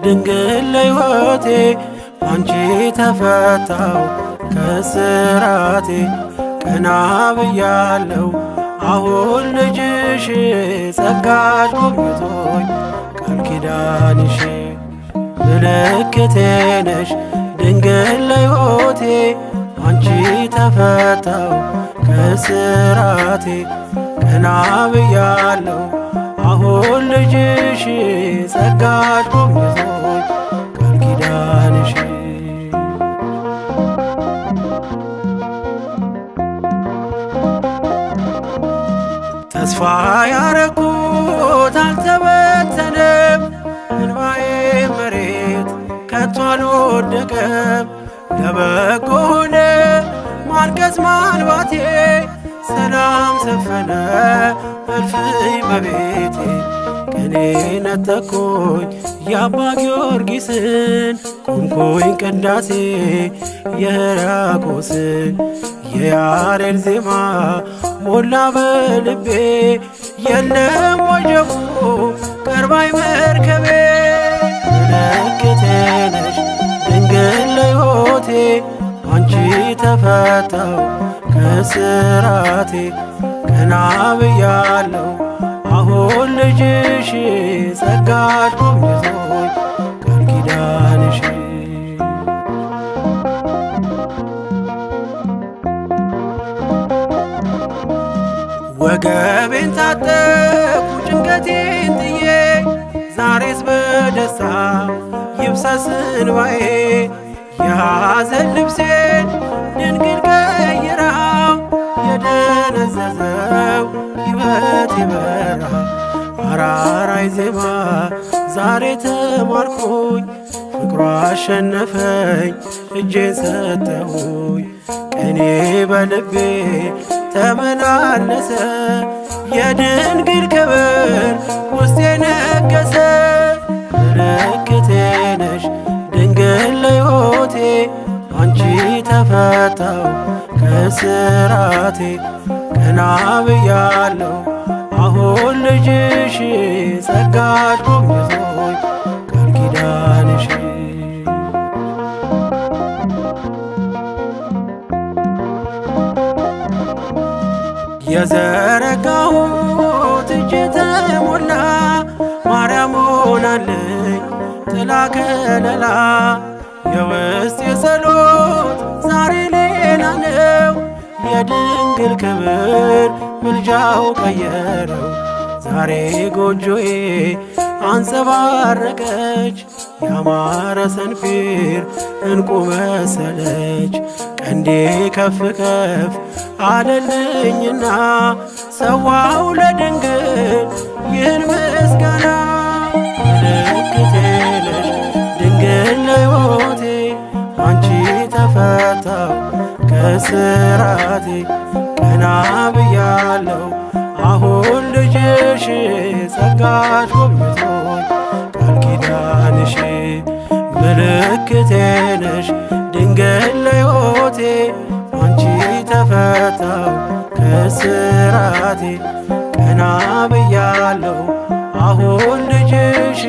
ድንግል ለሕይወቴ አንቺ ተፈታው ከስራቴ ቀና ብያለው አሁን ልጅሽ ጸጋሽ ጎብኝቶኝ ቃል ኪዳንሽ ምልክቴ ነሽ ድንግል ለሕይወቴ አንቺ ተፈታው ከስራቴ ቀና ብያለው አሁን ልጅሽ ጸጋሽ ጎብኝቶኝ ቃል ኪዳንሽ። ተስፋ ያረኩት አልተበተነም፣ እንባዬ መሬት ከቶ አልወደቀም። ለበጎ ሆነ ማልቀስ ማንባቴ፣ ሰላም ሰፈነ እልፍኝ በቤቴ። ቅኔ ነጠቅኩኝ የአባ ጊዮርጊስን፣ ቆምኩኝ ቅዳሴ የሕርያቆስን። የያሬድ ዜማ ሞላ በልቤ፣ የለም ወጀቡ ቀርባይ መርከቤ። ምልክቴ ነሽ ድንግል ለሕይወቴ አንቺ ተፈታው ከስራቴ ቀና ብያለው አሁን ልጅሽ ጸጋሽ ጎብኝቶኝ ቃል ኪዳንሽ። ወገቤን ታጠቅኩ ጭንቀቴን ጥዬ፣ ዛሬስ በደስታ ይብሰስ እንባዬ። የሐዘን ልብሴን ድንግል ቀይራው፣ የደነዘዘው ሕይወት ይበራ። አራራይ ዜማ ዛሬ ተማርኩኝ፣ ፍቅሯ አሸነፈኝ እጄን ሰጠሁኝ። ቅኔ በልቤ ተመላለሰ፣ የድንግል ክብር ውስጤ ነገሰ። ምልክቴ ነሽ ድንግል ለሕይወቴ አንቺ ተፈታው ከስራቴ ቀና ብያለው አሁን ልጅሽ ጸጋሽ ጎብኝቶኝ ቃል ኪዳንሽ። የዘረጋሁት እጄ ተሞላ፣ ማርያም ሆናለኝ ጥላ ከለላ። የውስጥ የጸሎት ዛሬ ሌላ ነው፣ የድንግል ክብር ምልጃው ቀየረው። ዛሬ ጎጆዬ አንጸባረቀች፣ ያማረ ሰንፔር እንቁ መሰለች። ቀንዴ ከፍ ከፍ አለልኝና ሰዋው ለድንግል ይህን ምስጋና። ምልክቴ ነሽ ድንግል ለሕይወቴ አንቺ ተፈታው ከስራቴ ቀና ብያለው አሁን ልጅሽ ጸጋሽ ጎብኝቶኝ ቃል ኪዳንሽ። ምልክቴ ነሽ ድንግል ለሕይወቴ አንቺ ተፈታው ከስራቴ ቀና ብያለው አሁን ልጅሽ